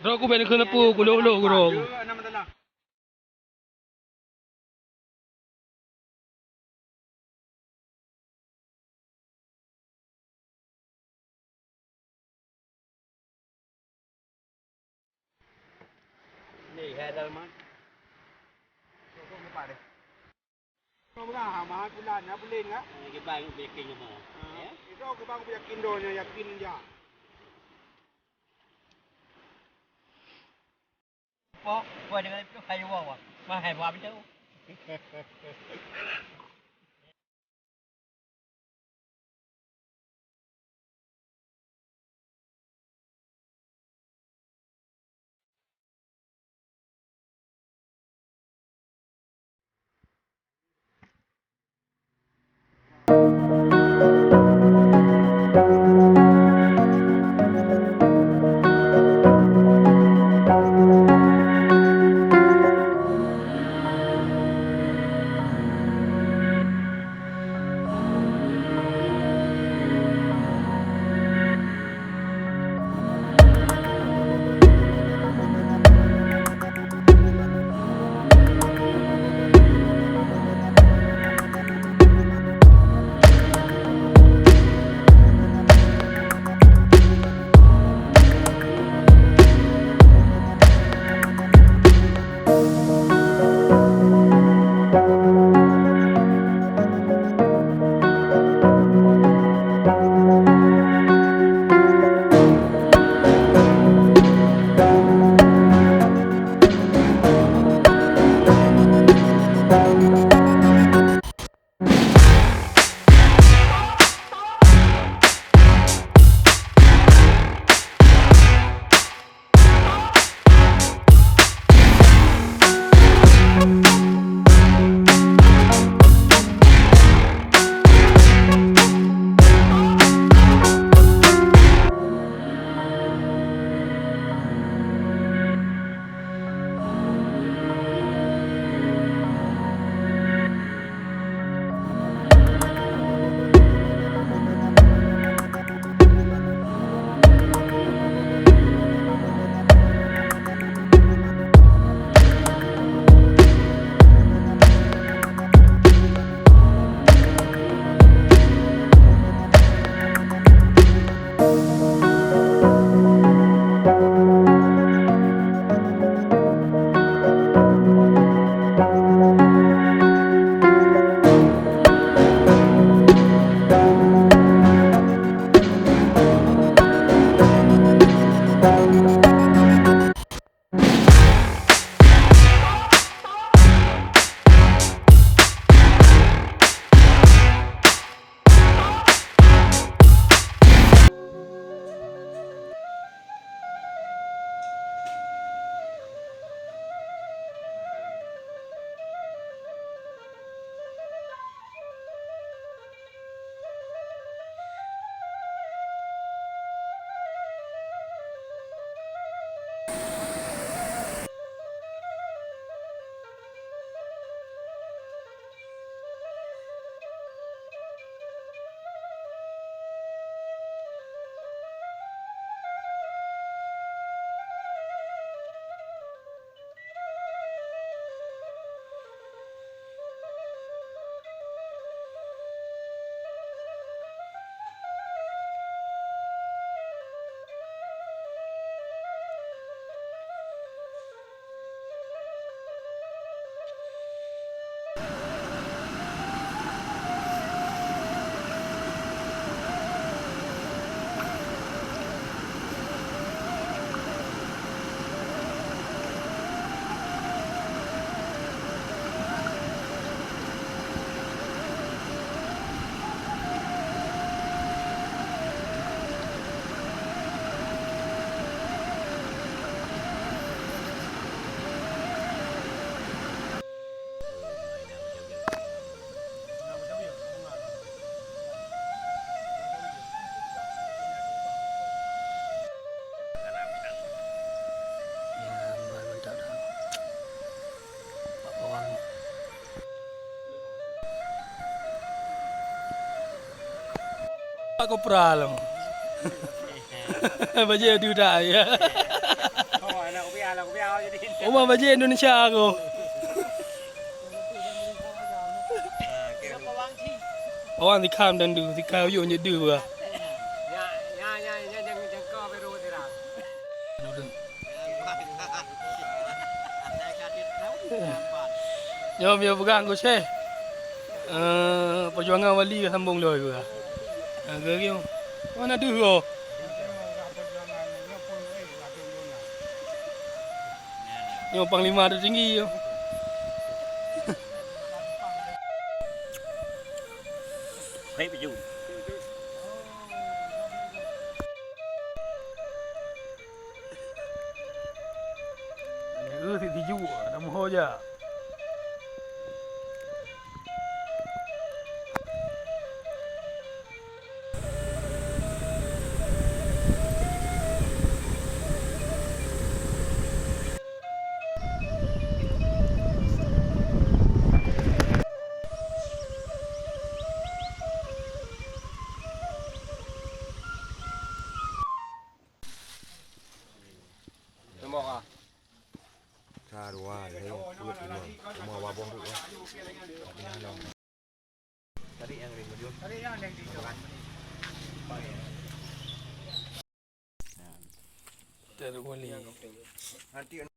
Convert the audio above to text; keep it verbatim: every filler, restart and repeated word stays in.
Droe ku ben keuneuk peue, ku lôn-lôn droe ku. Pak Kopral. Bajée duda ya. Uma bajèe Indonesia ko. Awak sikham dan du, sikham yuk nyet du bah. Nyoe mie peugah Gus Syeh. Eh, perjuangan Wali ka sambung lom peugah. Ah, geuriong. Mana deuh ko? Nyoe panglima tertinggi yo. Hai baju. Nyoe si tiju, ada muho ja. Tembok ah. Sa dua, lhèe, peuet, lima. Lima babah tu, ya. Tarik yang lima jom. Tarik yang ada di jom. Tarik balik. Nanti